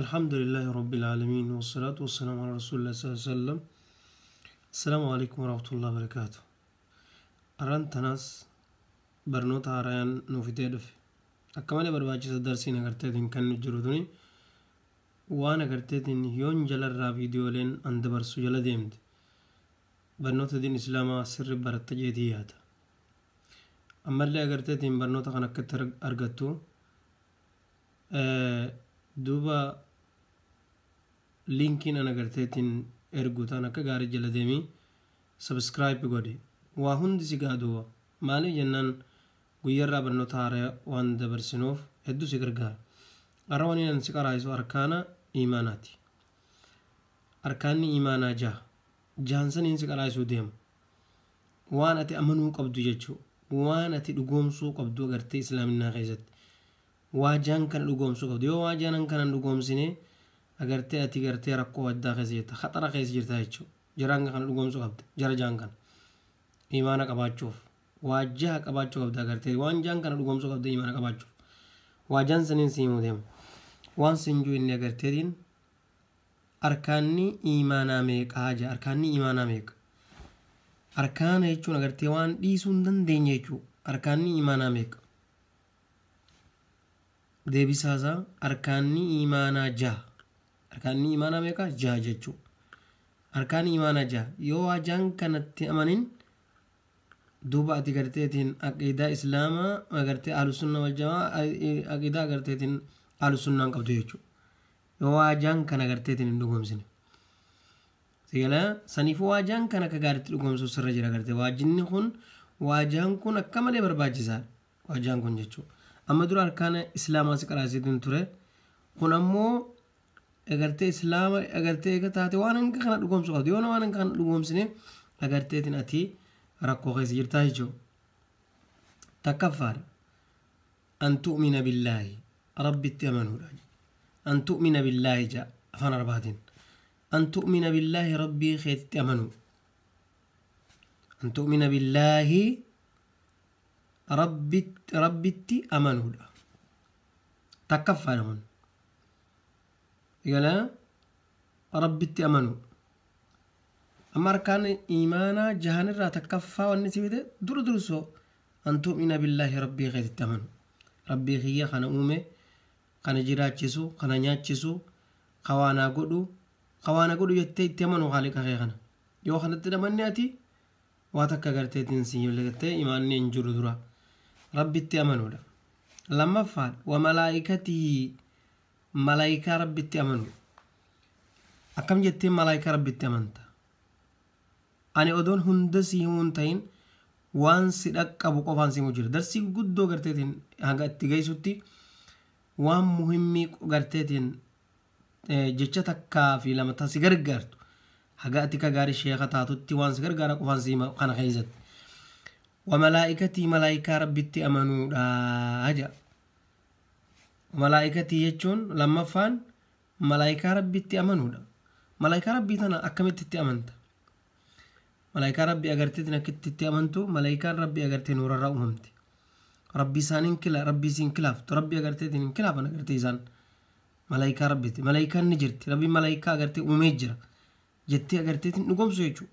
الحمد لله رب العالمين والصلاة والسلام على رسول الله صلى الله عليه وسلم. السلام عليكم ورحمة الله وبركاته. Arraan tanaas barnoota haarayaan nuuf fidee dhufe. Akka malee barbaachisa darsiin agarteetiin kan nu jiru tuni waan agarteetiin yoon jalarraa viidiyooleen an dabarsu jala deemte barnoota diin islaamaa sirri baratta jeetii yaada. Ammallee agarteetiin barnoota kan akkatti argattu duuba linkiin an agarteetiin ergu ta'an akka gaarii jala deemii subscribe godhi. Waa hundi si gaa duuba. Maaliif jennaan guyyarraa barnoota haaraa waan dabarsinuuf hedduu si gargaara. Har'a waan inni si qaraa'isu arkaana imaanaati. Arkaanni imaanaa jaha. Jahan saniin si qaraa'isuu deema. Waan ati amanuu qabdu jechuu. Waan ati dhugoomsuu qabdu agartee islaaminaa keessatti. Waa jahan kana dhugoomsuu qabdu. Yoo waa jahan kana hin dhugoomsine agartee ati gartee rakkoo addaa keessa jirta. Khaxara keessa jirta jechuudha. Jaraan kana dhugoomsuu qabda. Jara jahan kana. Imaana qabaachuuf. Waa jaha qabaachuu qabda agartee. Waan jahan kana dhugoomsuu qabda imaana qabaachuuf. Waa jahan saniin si himuu deema. Waan sin jiru inni agarteetiin arkaanni imaanaa meeqaa jaa. Arkaanni imaanaa meeqa. Arkaana jechuun agartee waan dhiisuu hin dandeenye jechuudha. Arkaanni imaanaa meeqa. Deebisaasaa arkaanni imaanaa jaha. Arkaanni imaanaa meeqa jaha jechuudha. Arkaanni imaanaa jaha. Yoo waa jahan kanatti amanin duuba ati garteetiin aqiidaa islaamaa agartee ahlusunna wal jamaa aqiidaa agarteetiin ahlusunnaan qabdu jechuudha. Yoo waa jahan kana agarteetiin hin dhugoomsine. Sigalaa saniifuu waa jahan kana akka gaariitti dhugoomsuu sirra jira agartee. Waajjinni kun waa jahan kun akka malee barbaachisaadha. Waa jahan kun jechuudha. Amma dura arkaana islaamaa si qaraasiitiin ture. Kun ammoo agartee islaama agartee eega taate waan hanga kana dhugoomsuu qabdu. Yoo waan hanga kana dhugoomsine agarteetiin ati rakkoo keessa jirtaa jechuudha. Takkaffaadha. An tu'mina billaahi. Rabbitti amanuudha. An tu'mina billaahi ja'a afaan arbaatiin. An tu'mina billaahi rabbii keetitti amanuu. An tu'mina billaahi rabbitti amanuudha. Takkaffaadha kun. Egaa rabbitti amanuu. Amma arkaan imaanaa jahanirraa takkaffaa wanni si fide dura dursoo an tu'mina billaahi rabbii keetitti amanu. Rabbii kiyya kana uume, kana jiraachisu, kana nyaachisu, kawaanaa godhu, kawaanaa godhu jettee itti amanu haaliqa kee kana. Yoo kanatti amanne ati waa takka agarteetiin si gartee imaanni hin jiru dura. Rabbitti amanuudha. Lammaffaadha. Wa malaa'ikatihi malaayikaa rabbitti amanu. Akkam jettee malaayikaa rabbitti amanta? Ani odoon hunda si himuu hin ta'in waan si dhaqqabu qofaan si himuu jira. Darsii guddoo garteetiin hanga itti geessutti waan muhimmii garteetiin jecha takkaa fi lama si gargaartu. Haga ati ka gaarii sheeka taatutti waan si gargaara qofaan si hima kana keessatti. Wa malaa'ikatii malaayikaa rabbitti amanuudha jedha. Malaa'ikatii jechuun lammaffaan malaayikaa rabbitti amanuudha. Malaayikaa rabbii tana akkamitti itti amanta? Malaayikaa rabbii agarteetiin akkitti itti amantu malaayikaan rabbii agartee nuurarraa uumamte. Rabbi isaaniin kila rabbii isiin kilaaftu rabbii agarteetiin hin kilaafan agartee isaan malaayikaa rabbiiti. Malaayikaan ni jirti rabbi malaayikaa agartee uumee jira jettee agarteetiin dhugoomsu jechuudha.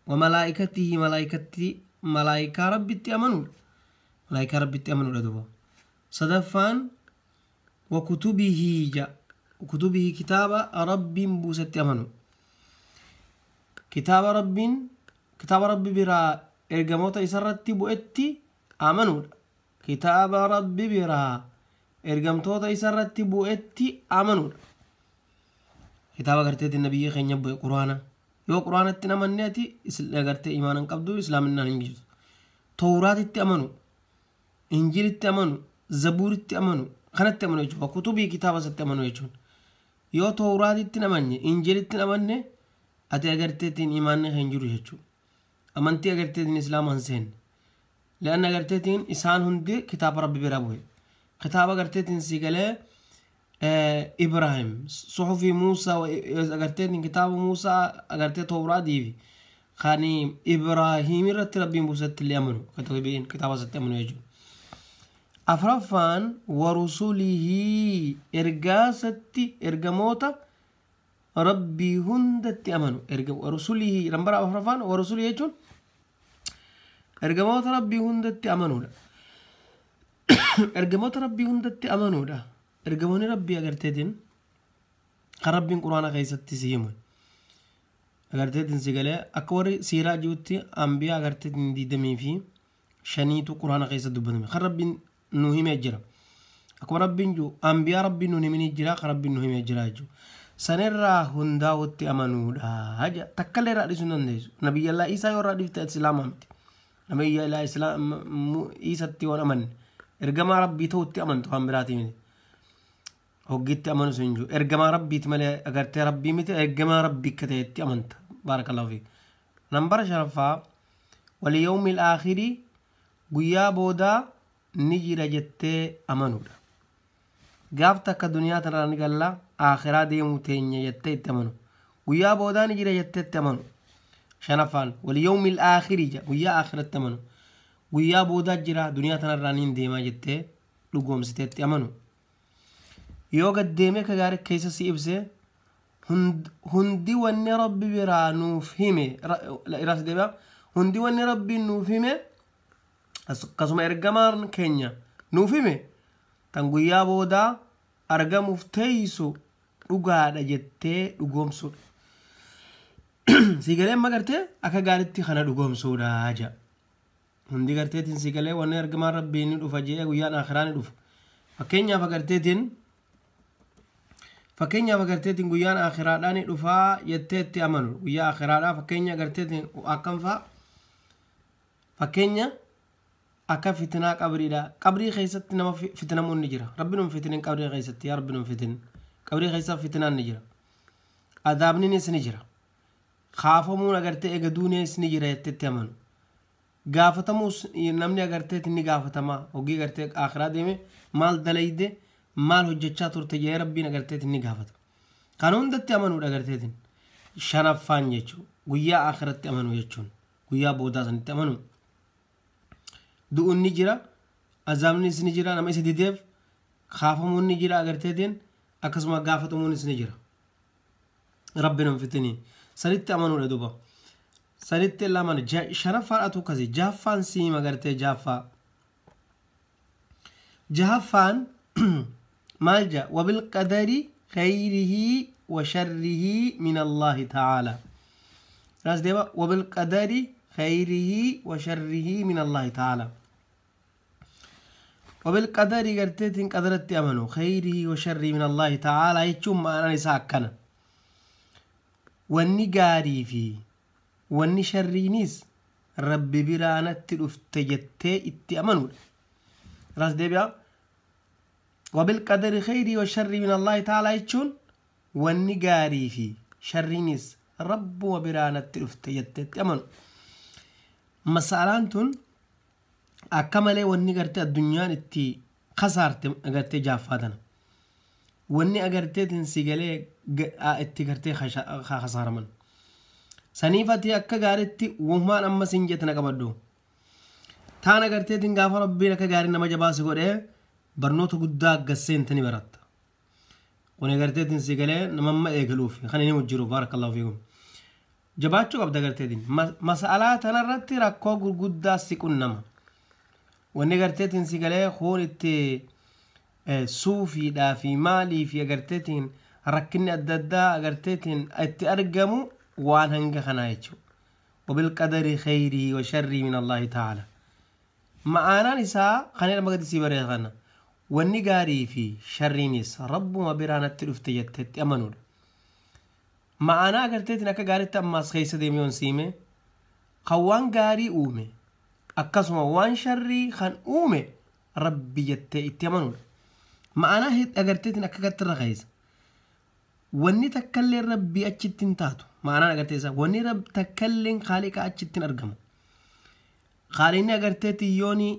Wa malaa'ikatihi malaa'ikatti malaayikaa rabbitti amanuudha. Malaayikaa rabbitti amanuudha duuba. Sadaffaan wa kutubihi ja kutubihi kitaaba rabbiin buusetti amanu. Kitaaba rabbiin kitaaba rabbi biraa ergamoota isarratti bu'etti amanuudha. Kitaaba rabbi biraa ergamtoota isarratti bu'etti amanuudha. Kitaaba garteetiin nabiyyi keenya bu'e quraana. Yoo quraanatti amanne ati agartee imaana hin qabdu islaaminaan hin jirtu. Tawraatitti amanu, injilitti amanu, zabuuritti amanu, kanatti amanu jechuudha. Kutubii kitaaba isatti amanu jechuudha. Yoo tawraatitti amanne, injilitti amanne ati agarteetiin imaanni hin jiru jechuudha. Amantii agarteetiin islaama hin seenne. Leanna agarteetiin isaan hundi kitaaba rabbi bira bu'e. Kitaaba agarteetiin si galee Ibrahim suxufii Muusaa agarteetiin kitaaba Muusaa agartee Tawraatii fi kan Ibrahim irratti rabbiin buusetti illee amanu kitaaba isatti amanu jechuudha. Afraffaan warusulihi ergaasatti ergamoota rabbii hundatti amanu. Warusulihi nambara afraffaan warusulii jechuun ergamoota rabbii hundatti amanuudha. Ergamoota rabbii hundatti amanuudha. Ergamoonni rabbii agarteetiin kan rabbiin quraana keessatti si himu. Agarteetiin si galee akka warri siiraa jirutti ambiyaa agarteetiin 25tu quraana keessa dubbatame. Kan rabbiin nu himee jira. Akkuma rabbiin jiru ambiyaa rabbiin nu himee jira kan rabbiin nu himee jira jechuudha. Sanirraa hundaa'utti amanuudha. Takkallee irraa dhiisuu hin dandeessu. Nabiyyallaa Isaa yoo irraa dhiifte islaamaa miti. Nabiyyallaa Isaatti waan amanne. Ergamaa rabbii ta'utti amantu waan biraatii miti. Hoggiitti amanu sun jiru. Ergamaa rabbiiti malee agartee rabbii miti ergamaa rabbii akka ta'etti amanta. Baarakallahu fiik. Nambara shanaffaa waliyawmil aakhirii guyyaa boodaa ni jira jettee amanuudha. Gaaf takka duniyaa tanarraa ni galla aakhiraa deemuu teenya jettee itti amanu. Guyyaa boodaa ni jira jettee itti amanu. Shanaffaan waliyawmil aakhirii guyyaa aakhiratti amanu. Guyyaa boodaa jira duniyaa tanarraa ni deemaa jettee dhugoomsitee itti amanu. Yoo gad deemee akka gaarii keessa si ibsee hundi wanni rabbi biraa nuuf hime irraas deebi'a hundi wanni rabbi nuuf hime akkasuma ergamaan keenya nuuf hime tan guyyaa boodaa argamuuf teessu dhugaadha jettee dhugoomsuudha. Siigalee amma gartee akka gaariitti kana dhugoomsuudha jedha. Hundi garteetiin siigalee wanni ergamaan rabbii ni dhufa jedhee guyyaan akhiraa ni dhufa. Fakkeenyaaf agarteetiin guyyaan akhiraadhaa ni dhufaa jettee itti amanu. Guyyaa akhiraadhaa fakkeenya agarteetiin akkam fa'a? Fakkeenya akka fitinaa qabriidha. Qabrii keessatti nama fitinamuun ni jira. Rabbi nun fitinin qabrii keessatti yaa rabbi nun fitinin. Qabrii keessa fitinaan ni jira. Adaabninis ni jira. Kaafamuun agartee eega duunees ni jira jettee itti amanu. Gaafatamuus namni agarteetiin ni gaafatama. Hogii agartee akhiraa deeme maal dalayde maal hojjechaa turte jedhee rabbiin agarteetiin ni gaafata. Kan hundatti amanuudha agarteetiin. Shanaffaan jechuun guyyaa akhiratti amanuu jechuun guyyaa boodaa sanitti amanuu. Du'uun ni jira, azaabnis ni jira, nama isa dideef kaafamuun ni jira agarteetiin akkasuma gaafatamuunis ni jira. Rabbi nun fitinii. Sanitti amanuudha duuba. Sanitti lamaan shanaffaadhaatu akkasi jahaffaan siima agartee jahaffaa. Jahaffaan maal jedha wabilqadari khayrihi wa sharrihi min Allaahi ta'aalaa. Raas deeba wabilqadari khayrihi wa sharrihi min Allaahi ta'aalaa. Wabilqadari garteetiin qadaratti amanu khayrihi wa sharrihi min Allaahi ta'aalaa jechuun ma'anaan isaa akkana. Wanni gaarii fi wanni sharriinis rabbi biraanatti dhufte jettee itti amanuudha. Raas deebi'a. Wabilqadari khayrii wa sharrii min Allaahi ta'aalaa jechuun wanni gaarii fi sharriinis rabbuma biraanatti dhufte jettee itti amanu. Mas'alaan tun akka malee wanni gartee addunyaan itti kasaarte agartee jaaffaa tana. Wanni agarteetiin si galee itti gartee kasaaraman. Saniif ati akka gaariitti uumaan amma siin jette na qabaddu. Taan agarteetiin gaafa rabbiin akka gaarii nama jabaasi godhee barnoota guddaa gasseente ni baratta. Kun agarteetiin si galee nama amma eegaluuf kan inni hojjiru baarakallahu fiikum. Jabaachuu qabda agarteetiin. Mas'alaa tanarratti rakkoo gurguddaa si qunnama. Wanni agarteetiin si galee kun itti suufiidhaa fi maalii fi agarteetiin rakkinni adda addaa agarteetiin itti argamu waan hanga kanaa jechuudha. Wabilqadari khayrii wa sharrii min Allaahi ta'ala. Ma'aanaan isaa kan nama gadi sii baree kana. Wanni gaarii fi sharriinis rabbuma biraanatti dhufte jetteetti amanuudha. Ma'aanaa agarteetiin akka gaariitti ammaas keessa deemee yoon siime kan waan gaarii uume akkasuma waan sharrii kan uume rabbi jettee itti amanuudha. Ma'aanaa agarteetiin akka gatti irra keessa. Wanni takkallee rabbii achitti hin taatu. Ma'anaan agartee isaa wanni takkalleen kaaliqa achitti hin argamu. Kaaliqni agarteetiin yooni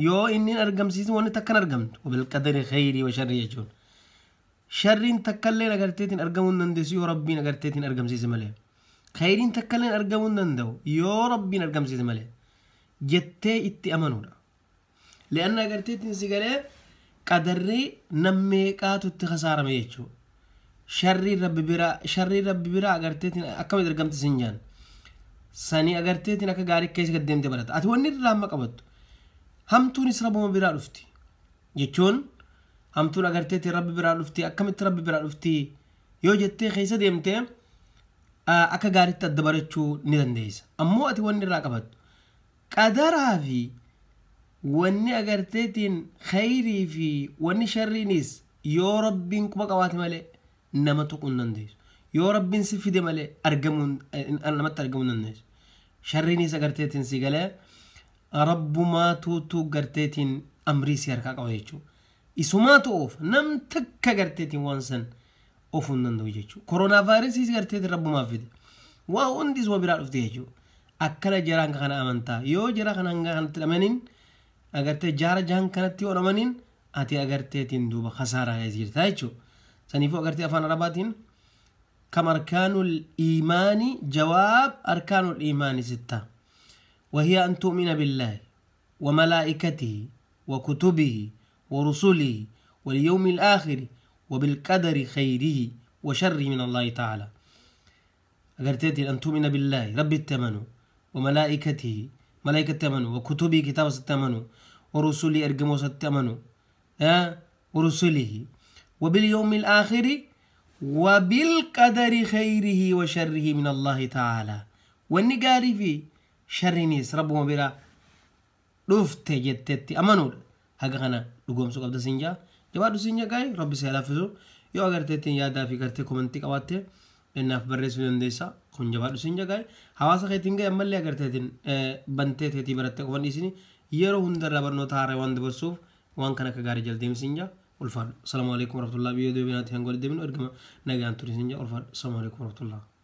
yoo inni hin argamsiisin wanni takka hin argamtu. Wabilqadari khayrii wa sharrii jechuun. Sharriin takkalleen agarteetiin argamuu hin dandeessu yoo rabbiin agarteetiin argamsiise malee. Khayriin takkalleen argamuu hin danda'u yoo rabbiin argamsiise malee. Jettee itti amanuudha. Li'anna agarteetiin si galee qadarri nammeeqaatu itti khasaarame jechuudha. Sharrii rabbi biraa agarteetiin akkamitti argamti sin jaan. Sanii agarteetiin akka gaarii keessa gad deemtee barata. Ati wanni irraa amma qabattu hamtuunis rabbuma biraa dhufti jechuun hamtuun agarteetiin rabbi biraa dhufti akkamitti rabbi biraa dhufti yoo jettee keessa deemtee akka gaariitti adda barachuu ni dandeessa. Ammoo ati wanni irraa qabattu qadaraa fi wanni agarteetiin khayrii fi wanni sharriinis yoo rabbiin quba qabaate malee nama tuquu hin dandeessu. Yoo rabbiin si fide malee namatti argamuu hin dandeessu. Sharriinis agarteetiin si galee rabbumaa tuutuu garteetiin amrii si harkaa qaba jechuudha. Isumaatu oofa nam takka garteetiin waan san oofuu hin danda'u jechuudha. Koronaa vaayirasiis garteetiin rabbumaaf fide. Waa hundi isuma biraa dhufte jechuudha. Akkana jaraan kana amantaa yoo jara kana hanga kanatti amaniin agartee jaara jahan kanatti yoo amaniin ati agarteetiin duuba khasaaraa jirta jechuudha. Saniifuu agartee afaan arabaatiin kam arkaanul iimaani jawaab arkaanul iimaani sitta. وهي أن تؤمن بالله وملائكته وكتبه ورسله واليوم الآخر وبالقدر خيره وشره من الله تعالى. أقرتيتي أن تؤمن بالله رب التمن وملائكته ملائكة التمن وكتبه كتاب التمن ورسله أرجموس التمن ورسله وباليوم الآخر وبالقدر خيره وشره من الله تعالى. والنقاري في شرنيس ربما بلا رفت جتتي أمانود هذا أنا لقوم سوق عبد سينجا جواد سينجا كاي ربي سيلافزو يو أجر تتين يا دافي كرتي كومنتي كواتي إن في بريس من ديسا خن جواد سينجا كاي حواسة خيتين كاي أمال لي أجر تتين بنتي تتي برتة كوفن إسني يرو هندر ربر نوتار وان دبرسوف وان كان كغاري جلدي سينجا والفرد. السلام عليكم ورحمة الله. بيدو بناتي هنقول دمن أرجع نجان توري سينجا والفرد. السلام عليكم ورحمة الله.